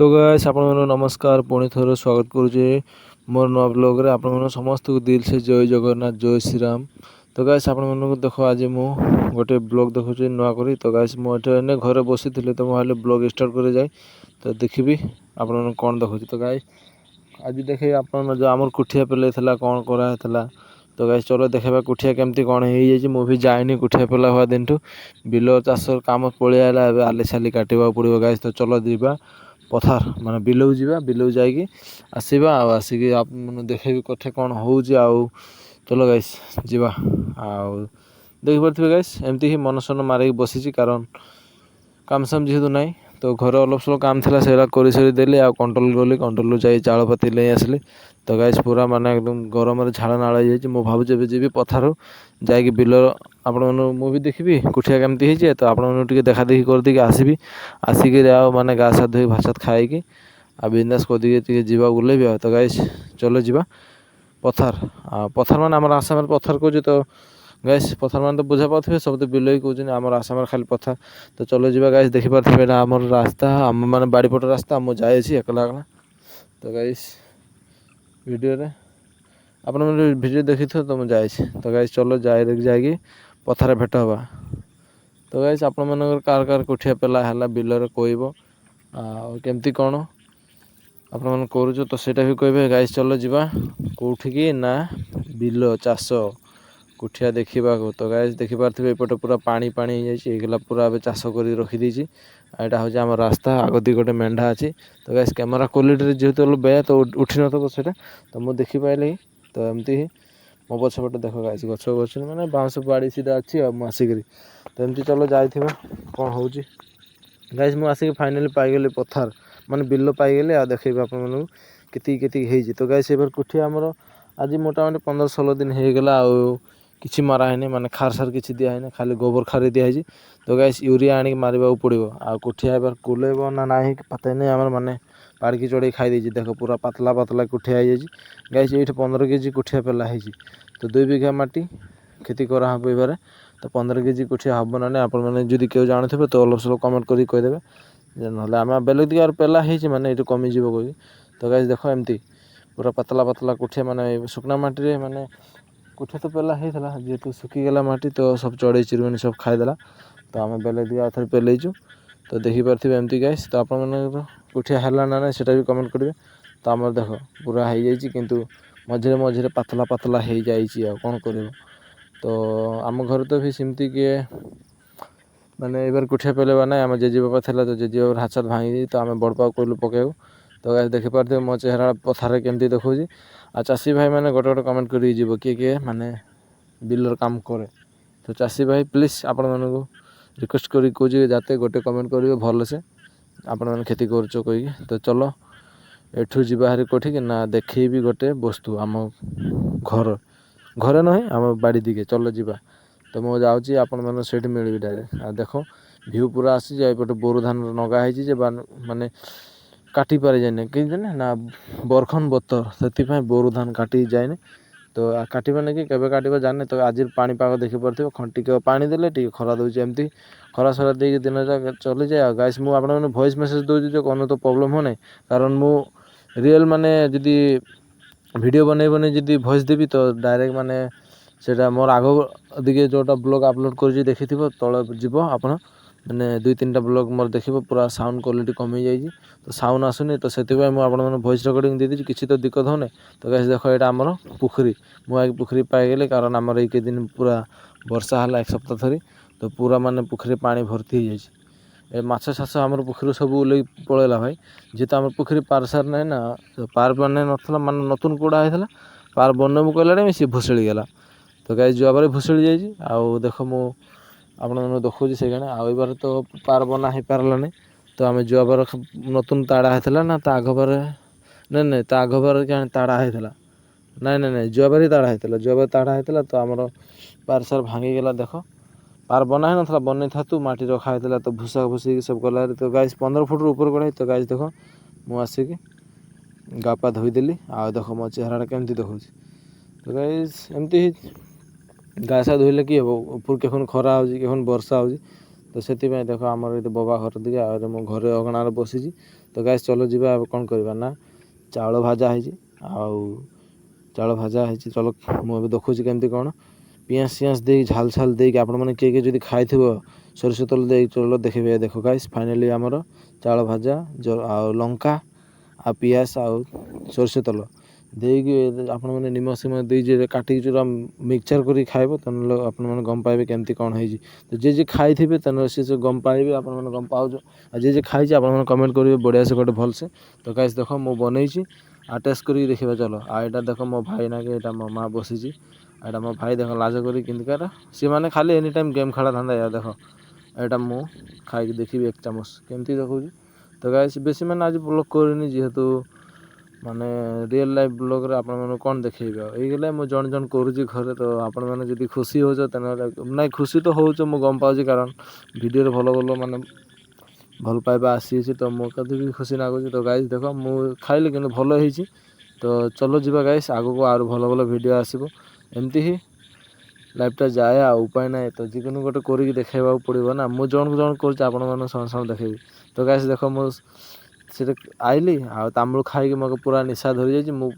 ତ ଗାଇସ୍, ଆପଣମାନଙ୍କୁ ନମସ୍କାର। ପୁଣି ଥରେ ସ୍ୱାଗତ କରୁଛି ମୋର ନୂଆ ବ୍ଲଗ୍ରେ। ଆପଣମାନଙ୍କୁ ସମସ୍ତଙ୍କୁ ଦିଲ ସେ ଜୟ ଜଗନ୍ନାଥ, ଜୟ ଶ୍ରୀରାମ। ତ ଗାଇସ୍, ଆପଣମାନଙ୍କୁ ଦେଖ, ଆଜି ମୁଁ ଗୋଟେ ବ୍ଲଗ୍ ଦେଖୁଛି ନୂଆ କରି। ତ ଗାଇସ୍, ମୁଁ ଏଠି ଏନେ ଘରେ ବସିଥିଲି, ତ ମୁଁ ଭାବିଲି ବ୍ଲଗ୍ ଷ୍ଟାର୍ଟ କରି ଯାଏ, ତ ଦେଖିବି ଆପଣମାନଙ୍କୁ କ'ଣ ଦେଖୁଛି। ତ ଗାଇସ୍, ଆଜି ଦେଖେଇ ଆପଣ ଯେଉଁ ଆମର କୁଠିଆ ପେଲେଇଥିଲା, କ'ଣ କରାହେଇଥିଲା। ତ ଗାଇସ୍, ଚଲ ଦେଖିବା କୁଠିଆ କେମିତି କ'ଣ ହେଇଯାଇଛି। ମୁଁ ବି ଯାଇନି କୁଠିଆ ପେଲା ହେବା ଦିନଠୁ। ବିଲ ଚାଷ କାମ ପଳେଇ ଆଇଲା, ଏବେ ଆଲି ସାଲି କାଟିବାକୁ ପଡ଼ିବ ଗାଇସ୍। ତ ଚଲ ଯିବା ପଥାର, ମାନେ ବିଲକୁ ଯିବା, ବିଲକୁ ଯାଇକି ଆସିବା ଆଉ ଆସିକି ଆପଣମାନଙ୍କୁ ଦେଖେଇବି କଥା କ'ଣ ହେଉଛି। ଆଉ ଚଲ ଗାଇସ୍, ଯିବା। ଆଉ ଦେଖିପାରୁଥିବେ ଗାଇସ୍, ଏମିତି ହିଁ ମନ ସନ ମାରିକି ବସିଛି, କାରଣ କାମ ସାମ ଯେହେତୁ ନାହିଁ। ତ ଘରେ ଅଲପ ସ୍ୱଳ୍ପ କାମ ଥିଲା, ସେଇଟା କରି ସାରି ଦେଲି ଆଉ କଣ୍ଟ୍ରୋଲ ଗଲି, କଣ୍ଟ୍ରୋଲରୁ ଯାଇ ଚାଉଳ ପାତି ନେଇ ଆସିଲି। ତ ଗାଇସ୍, ପୁରା ମାନେ ଏକଦମ ଗରମରେ ଝାଳ ନାଳ ହେଇଯାଇଛି। ମୁଁ ଭାବୁଛି ଏବେ ଯିବି ପଥାରୁ, ଯାଇକି ବିଲ ଆପଣମାନଙ୍କୁ ମୁଁ ବି ଦେଖିବି କୁଠିଆ କେମିତି ହେଇଛି। ତ ଆପଣମାନଙ୍କୁ ଟିକେ ଦେଖା ଦେଖି କରିଦେଇକି ଆସିବି। ଆସିକିରି ଆଉ ମାନେ ଗା ସା ଧୋଇ ଭାତ ଖାଇକି ଆଉ ବିନ୍ଦାସ କରିଦେଇକି ଟିକେ ଯିବା ବୁଲେଇବି। ଆଉ ତ ଗାଇସ୍, ଚଲ ଯିବା ପଥାର। ଆଉ ପଥାର ମାନେ ଆମର ଆସାମରେ ପଥାର କହୁଛି। ତ ଗାଇସ୍, ପଥାର ମାନେ ତ ବୁଝା ପାଉଥିବେ, ସବୁ ତ ବିଲ ହିଁ କହୁଛନ୍ତି, ଆମର ଆସାମରେ ଖାଲି ପଥାର। ତ ଚଲ ଯିବା ଗାଇସ୍। ଦେଖିପାରୁଥିବେ, ଏଇଟା ଆମର ରାସ୍ତା, ଆମ ମାନେ ବାଡ଼ିପଟ ରାସ୍ତା। ମୁଁ ଯାଇଛି ଏକଲା ଏକଲା। ତ ଗାଇସ୍, ଭିଡ଼ିଓରେ ଆପଣମାନେ ଭିଡ଼ିଓ ଦେଖିଥିବ, ତ ମୁଁ ଯାଇଛି। ତ ଗାଇସ୍, ଚଲ ଯାଇ ଯାଇକି ପଥାରେ ଭେଟ ହେବା। ତ ଗାଇସ୍, ଆପଣମାନଙ୍କର କାର କାର କୁଠିଆ ପେଲା ହେଲା ବିଲରେ କହିବ, ଆଉ କେମିତି କ'ଣ ଆପଣମାନେ କରୁଛ ତ ସେଇଟା ବି କହିବେ। ଗାଇସ୍, ଚଲ ଯିବା କେଉଁଠିକି ନା ବିଲ ଚାଷ କୁଠିଆ ଦେଖିବାକୁ। ତ ଗାଇସ୍, ଦେଖିପାରୁଥିବେ, ଏପଟେ ପୁରା ପାଣି ପାଣି ହେଇଯାଇଛି, ହେଇଗଲା ପୁରା, ଏବେ ଚାଷ କରି ରଖିଦେଇଛି। ଆଉ ଏଇଟା ହେଉଛି ଆମ ରାସ୍ତା, ଆଗ ଦି ଗୋଟେ ମେଣ୍ଢା ଅଛି। ତ ଗାଇସ୍, କ୍ୟାମେରା କ୍ୱାଲିଟିରେ ଯେହେତୁ ବେୟା ତ ଉଠି ନଥିବ ସେଇଟା, ତ ମୁଁ ଦେଖିପାଇଲି। ତ ଏମିତି ହିଁ ମୋ ପଛପଟେ ଦେଖ ଗାଇସ୍, ଗଛ ଗଛ ମାନେ ବାଉଁଶ ବାଡ଼ି ସିଧା ଅଛି। ଆଉ ମୁଁ ଆସିକିରି ତ ଏମିତି ଚଲ ଯାଇଥିବା କ'ଣ ହେଉଛି। ଗାଇସ୍, ମୁଁ ଆସିକି ଫାଇନାଲି ପାଇଗଲି ପଥାର, ମାନେ ବିଲ ପାଇଗଲି, ଆଉ ଦେଖେଇବି ଆପଣମାନଙ୍କୁ କେତିକି କେତିକି ହେଇଛି। ତ ଗାଇସ୍, ଏବାର କୁଠିଆ ଆମର ଆଜି ମୋଟାମୋଟି 15-16 ଦିନ ହେଇଗଲା, ଆଉ କିଛି ମରା ହେଇନି, ମାନେ ଖାର ସାର କିଛି ଦିଆ ହେଇନି, ଖାଲି ଗୋବର ଖାର ଦିଆହେଇଛି। ତ ଗାଇସ୍, ୟୁରିଆ ଆଣିକି ମାରିବାକୁ ପଡ଼ିବ। ଆଉ କୁଠିଆ ଏବାର କୁଲେଇବ ନା ନାହିଁ ପତା ନାହିଁ ଆମର, ମାନେ ପାଡ଼ିକି ଚଢ଼େଇ ଖାଇ ଦେଇଛି। ଦେଖ, ପୁରା ପାତଲା ପାତଲା କୁଠିଆ ହେଇଯାଇଛି। ଗାଇସ୍, ଏଇଠି 15 କେଜି କୁଠିଆ ପେଲା ହେଇଛି। ତ 2 ବିଘା ମାଟି କ୍ଷତି କରାହେବ ଏବାରେ। ତ 15 କେଜି କୁଠିଆ ହେବ ନା ନାହିଁ, ଆପଣମାନେ ଯଦି କେହି ଜାଣୁଥିବେ ତ ଅଲପ ସ୍ୱଳ୍ପ କମେଣ୍ଟ କରିକି କହିଦେବେ ଯେ, ନହେଲେ ଆମେ ବେଲେ ଦିକେ ଆର ପେଲା ହେଇଛି, ମାନେ ଏଇଠି କମିଯିବ କହିକି। ତ ଗାଇସ୍, ଦେଖ, ଏମିତି ପୁରା ପାତଲା ପାତଲା କୁଠିଆ, ମାନେ ଶୁଖନା ମାଟିରେ ମାନେ କୁଠିଆ ତ ପେଲା ହେଇଥିଲା। ଯେହେତୁ ଶୁଖିଗଲା ମାଟି, ତ ସବୁ ଚଢ଼େଇ ଚିରୁଗୁନି ସବୁ ଖାଇଦେଲା। ତ ଆମେ ବେଲେ ଦିକେ ଆଉ ଥରେ ପେଲେଇଛୁ। ତ ଦେଖିପାରୁଥିବେ ଏମିତି ଗାଇସ୍। ତ ଆପଣମାନଙ୍କର କୁଠିଆ ହେଲା ନା ନାହିଁ, ସେଇଟା ବି କମେଣ୍ଟ କରିବେ। ତ ଆମର ଦେଖ, ପୁରା ହେଇଯାଇଛି, କିନ୍ତୁ ମଝିରେ ମଝିରେ ପାତଲା ପାତଲା ହେଇଯାଇଛି, ଆଉ କ'ଣ କରିବ। ତ ଆମ ଘରେ ତ ବି ସେମିତି କିଏ ମାନେ ଏବାର କୁଠିଆ ପେଲେଇବା ନାହିଁ। ଆମ ଜେଜେବାପା ଥିଲା, ତ ଜେଜେବାପାର ହାତ ଭାଙ୍ଗି, ତ ଆମେ ବଡ଼ପାକୁ କହିଲୁ ପକେଇବାକୁ। ତ ଗାଇସ୍, ଦେଖିପାରୁଥିବେ ମୋ ଚେହେରା ପଥାରେ କେମିତି ଦେଖାଉଛି। ଆଉ ଚାଷୀ ଭାଇମାନେ ଗୋଟେ ଗୋଟେ କମେଣ୍ଟ କରିକି ଯିବ, କିଏ କିଏ ମାନେ ବିଲର କାମ କରେ। ତ ଚାଷୀ ଭାଇ, ପ୍ଲିଜ୍ ଆପଣମାନଙ୍କୁ ରିକ୍ୱେଷ୍ଟ କରିକି କହୁଛି, ଯାତେ ଗୋଟେ କମେଣ୍ଟ କରିବେ ଭଲସେ, ଆପଣମାନେ କ୍ଷତି କରୁଛ କହିକି। ତ ଚଲ ଏଠୁ ଯିବା ହାରି କେଉଁଠିକି ନା ଦେଖେଇବି ଗୋଟେ ବସ୍ତୁ, ଆମ ଘର, ଘରେ ନୁହେଁ, ଆମ ବାଡ଼ି ଦିକେ ଚଲ ଯିବା। ତ ମୁଁ ଯାଉଛି, ଆପଣମାନଙ୍କୁ ସେଇଠି ମିଳିବି ଡାଇରେକ୍ଟ। ଆଉ ଦେଖ, ଭିଉ ପୁରା ଆସିଛି। ଏପଟେ ବୋରୁ ଧାନ ନଗା ହେଇଛି ଯେ ମାନେ କାଟି ପାରିଯାଇନି, କେମିତି ନା ବର୍ଖନ ବତର, ସେଥିପାଇଁ ବୋରୁ ଧାନ କାଟି ଯାଇନି। ତ କାଟିବନି କି କେବେ କାଟିବ ଜାଣିନି। ତ ଆଜି ପାଣିପାଗ ଦେଖିପାରୁଥିବ, ଟିକେ ପାଣି ଦେଲେ ଟିକେ ଖରା ଦେଉଛି, ଏମିତି ଖରା ସରା ଦେଇକି ଦିନ ଯାକ ଚଲିଯାଏ। ଆଉ ଗାଇସ୍, ମୁଁ ଆପଣମାନଙ୍କୁ ଭଏସ୍ ମେସେଜ୍ ଦେଉଛି ଯେ କ'ଣ ତ ପ୍ରୋବ୍ଲେମ୍ ହେଉନାହିଁ, କାରଣ ମୁଁ ରିଏଲ୍ ମାନେ ଯଦି ଭିଡ଼ିଓ ବନେଇ ବନେଇ ଯଦି ଭଏସ୍ ଦେବି, ତ ଡାଇରେକ୍ଟ ମାନେ ସେଇଟା ମୋର ଆଗ ଦିକେ ଯେଉଁଟା ବ୍ଲଗ୍ ଅପଲୋଡ଼ କରିଛି ଦେଖିଥିବ, ତଳେ ଯିବ ଆପଣ, ମାନେ ଦୁଇ ତିନିଟା ବ୍ଲଗ୍ ମୋର ଦେଖିବ, ପୁରା ସାଉଣ୍ଡ କ୍ୱାଲିଟି କମିଯାଇଛି, ତ ସାଉଣ୍ଡ ଆସୁନି। ତ ସେଥିପାଇଁ ମୁଁ ଆପଣମାନଙ୍କୁ ଭଏସ୍ ରେକର୍ଡ଼ିଂ ଦେଇଦେଇଛି, କିଛି ତ ଦିକ୍କତ ହେଉନି। ତ ଗାଇସ୍, ଦେଖ, ଏଇଟା ଆମର ପୋଖରୀ। ମୁଁ ଆଗେ ପୋଖରୀ ପାଇଗଲି, କାରଣ ଆମର ଏଇ କେତେ ଦିନ ପୁରା ବର୍ଷା ହେଲା ଏକ ସପ୍ତାହ ଧରି, ତ ପୁରା ମାନେ ପୋଖରୀରେ ପାଣି ଭର୍ତ୍ତି ହେଇଯାଇଛି। ଏ ମାଛ ଚାଷ ଆମର ପୋଖରୀରୁ ସବୁ ଓହ୍ଲେଇକି ପଳେଇଲା ଭାଇ। ଯେହେତୁ ଆମର ପୋଖରୀ ପାର ସାର ନାହିଁ ନା, ପାର ମାନେ ନଥିଲା, ମାନେ ନୂତନ କୋଡ଼ା ହେଇଥିଲା, ପାର ବନେଇବୁ କହିଲାଣି ସିଏ ଭୁଶୁଡ଼ି ଗଲା। ତ ଗାଇସ୍, ଯିବା ଭୁଶୁଡ଼ି ଯାଇଛି। ଆଉ ଦେଖ, ମୁଁ ଆପଣମାନଙ୍କୁ ଦେଖାଉଛି ସେଇକାରଣେ। ଆଉ ଏବାର ତ ପାର ବନା ହେଇପାରିଲାନି। ତ ଆମେ ଯୁଆବାର ନୂତନ ତାଡ଼ା ହେଇଥିଲା ନା ତା ଆଗବାରେ, ନାଇଁ ନାଇଁ, ତା ଆଗବାରେ ତାଡ଼ା ହେଇଥିଲା, ନାଇଁ ନାଇଁ ନାଇଁ, ଯୁଆବାର ହିଁ ତାଡ଼ା ହେଇଥିଲା, ଯୁଆବାର ତାଡ଼ା ହେଇଥିଲା। ତ ଆମର ପାର ସାର ଭାଙ୍ଗିଗଲା। ଦେଖ, ପାର ବନା ହେଇନଥିଲା, ବନେଇ ତୁ ମାଟି ରଖା ହେଇଥିଲା, ତ ଭୁସା ଭୁସିକି ସବୁ ଗଲା। ତ ଗାଇସ୍, 15 ଫୁଟରୁ ଉପରେ ଗଲା। ତ ଗାଇସ୍, ଦେଖ, ମୁଁ ଆସିକି ଗାପା ଧୋଇଦେଲି। ଆଉ ଦେଖ, ମୋ ଚେହେରାଟା କେମିତି ଦେଖାଉଛି। ତ ଗାଇସ୍, ଏମିତି ଗା ସା ଧୋଇଲେ କି ହେବ, ଉପରୁ କେଖନ ଖରା ହେଉଛି, କେଖନ ବର୍ଷା ହେଉଛି, ତ ସେଥିପାଇଁ। ଦେଖ, ଆମର ଏଠି ବବା ଘର ଦିକେ, ଆଉ ମୋ ଘରେ ଅଗଣାରେ ବସିଛି। ତ ଗାଇସ୍ ଚଲ ଯିବା। କ'ଣ କରିବା ନା, ଚାଉଳ ଭଜା ହେଇଛି, ଆଉ ଚାଉଳ ଭଜା ହେଇଛି। ଚଲ, ମୁଁ ଏବେ ଦେଖୁଛି କେମିତି କ'ଣ ପିଆଜ ସିଆଜ ଦେଇକି, ଝାଲ ଝାଲ ଦେଇକି। ଆପଣମାନେ କିଏ କିଏ ଯଦି ଖାଇଥିବ ସୋରିଷ ତେଲ ଦେଇକି, ଚଲ ଦେଖିବେ। ଦେଖ ଗାଇସ୍, ଫାଇନାଲି ଆମର ଚାଉଳ ଭଜା ଆଉ ଲଙ୍କା ଆଉ ପିଆଜ ଆଉ ସୋରିଷ ତେଲ ଦେଇକି, ଆପଣମାନେ ନିମକ ସିମକ ଦେଇକି କାଟିକି ଯେଉଁଟା ମିକ୍ସଚର୍ କରିକି ଖାଇବ, ତାହେଲେ ଆପଣମାନେ ଗମ ପାଇବେ କେମିତି କ'ଣ ହେଇଛି। ତ ଯିଏ ଯିଏ ଖାଇଥିବେ, ତାହେଲେ ସେ ସବୁ ଗମ ପାଇବେ। ଆପଣମାନେ ଗମ ପାଉଛ, ଆଉ ଯିଏ ଯିଏ ଖାଇଛି, ଆପଣମାନେ କମେଣ୍ଟ କରିବେ ବଢ଼ିଆ ସେ ଗୋଟେ ଭଲସେ। ତ ଗାଇସ୍ ଦେଖ, ମୁଁ ବନେଇଛି ଆଉ ଟେଷ୍ଟ କରିକି ଦେଖିବା ଚାଲ। ଆଉ ଏଇଟା ଦେଖ, ମୋ ଭାଇ ନାକି ଏଇଟା ମୋ ମା ବସିଛି। ଏଇଟା ମୋ ଭାଇ, ଦେଖ ଲାଜ କରି କେମିତି। ସେମାନେ ଖାଲି ଏନି ଟାଇମ୍ ଗେମ୍ ଖେଳା ଧନ୍ଦା। ଦେଖ, ଏଇଟା ମୁଁ ଖାଇକି ଦେଖିବି ଏକ ଚାମଚ କେମିତି ଦେଖୁଛି। ତ ଗାଇସ୍, ବେଶୀ ମାନେ ଆଜି ବ୍ଲଗ୍ କରିନି, ଯେହେତୁ ମାନେ ରିଅଲ୍ ଲାଇଫ୍ ବ୍ଲଗ୍ରେ ଆପଣମାନଙ୍କୁ କ'ଣ ଦେଖେଇବି? ଆଉ ଏଇଗଲେ ମୁଁ ଜଣେ ଜଣେ କରୁଛି ଘରେ। ତ ଆପଣମାନେ ଯଦି ଖୁସି ହେଉଛ ତାହେଲେ, ନାଇଁ, ଖୁସି ତ ହେଉଛ, ମୁଁ ଗମ ପାଉଛି, କାରଣ ଭିଡ଼ିଓରେ ଭଲ ଭଲ ମାନେ ଭଲ ପାଇବା ଆସିଛି, ତ ମୋ କେତେ ବି ଖୁସି ଲାଗୁଛି। ତ ଗାଇସ୍ ଦେଖ, ମୁଁ ଖାଇଲି କିନ୍ତୁ ଭଲ ହେଇଛି। ତ ଚଲ ଯିବା ଗାଇସ୍, ଆଗକୁ ଆହୁରି ଭଲ ଭଲ ଭିଡ଼ିଓ ଆସିବ। ଏମିତି ହିଁ ଲାଇଫ୍ଟା ଯାଏ, ଆଉ ଉପାୟ ନାହିଁ। ତ ଜୀବନ ଗୋଟେ କରିକି ଦେଖେଇବାକୁ ପଡ଼ିବ ନା। ମୁଁ ଜଣକୁ ଜଣ କରୁଛି, ଆପଣମାନଙ୍କୁ ସଙ୍ଗେ ସଙ୍ଗେ ଦେଖେଇବି। ତ ଗାଇସ୍ ଦେଖ, ମୁଁ ସେଠି ଆଇଲି ଆଉ ତାମୁଳ ଖାଇକି ମୋତେ ପୁରା ନିଶା ଧରିଯାଇଛି ମୁଁ।